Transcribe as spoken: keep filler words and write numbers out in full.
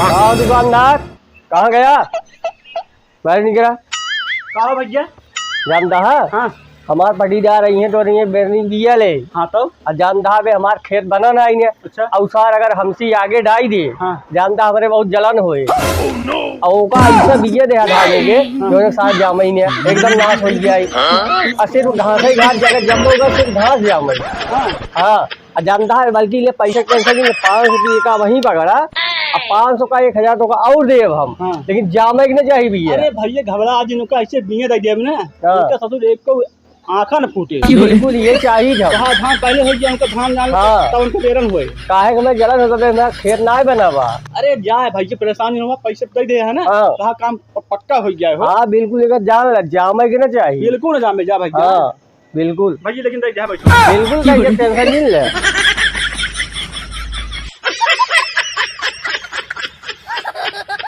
हाँ दुकानदार, कहाँ गया? बाहर निकला। का हो भैया? जानता है? हाँ। हमार पटीदार आई हैं तो रही है बेरनी बिया ले। हाँ तो? और जानता है बे हमार खेत बना ना आई ने। अच्छा। और सार अगर हमसे आगे डाई दे, हाँ। जानता हमारे बहुत जलन होए। और ओका ऐसा बिया दे धाने के, हाँ। जो ने सार जामई ने, एकदम नाश हो गया है। और सिर्फ घास ही घास जगह जम होगा, सिर्फ घास जामई। हाँ। हाँ। आ जानता है, बल्कि ले पैसा के टेंशन नहीं, पाँच सौ रुपये का वहीं पकड़ा, अब पाँच सौ का एक हजार तो का और देब हम, हाँ। लेकिन जामे के ना चाही भैया। अरे भैया, घबरा आज इनका ऐसे बिया दे देब ना, हाँ। इनका ससुर एक को आँखा न फूटे। बिल्कुल, ये चाहिए था। हाँ, धान पहले हो गया, उनका धान जान हाँ। तब उनका बेरन होए। काहे के मैं जलन होता था, मैं खेत ना बनावा। अरे जाए भैया, परेशान नहीं हुआ, पैसे दे दे है ना, हाँ। कहा काम प-, पक्का हो गया हो। हाँ, बिल्कुल, एक जान ला, जामे के ना चाहिए। बिल्कुल ना जामे, जा भैया। हाँ। बिल्कुल। भैया, लेकिन रह जा भाई। बिल्कुल, भाई, ये टेंशन नहीं ले।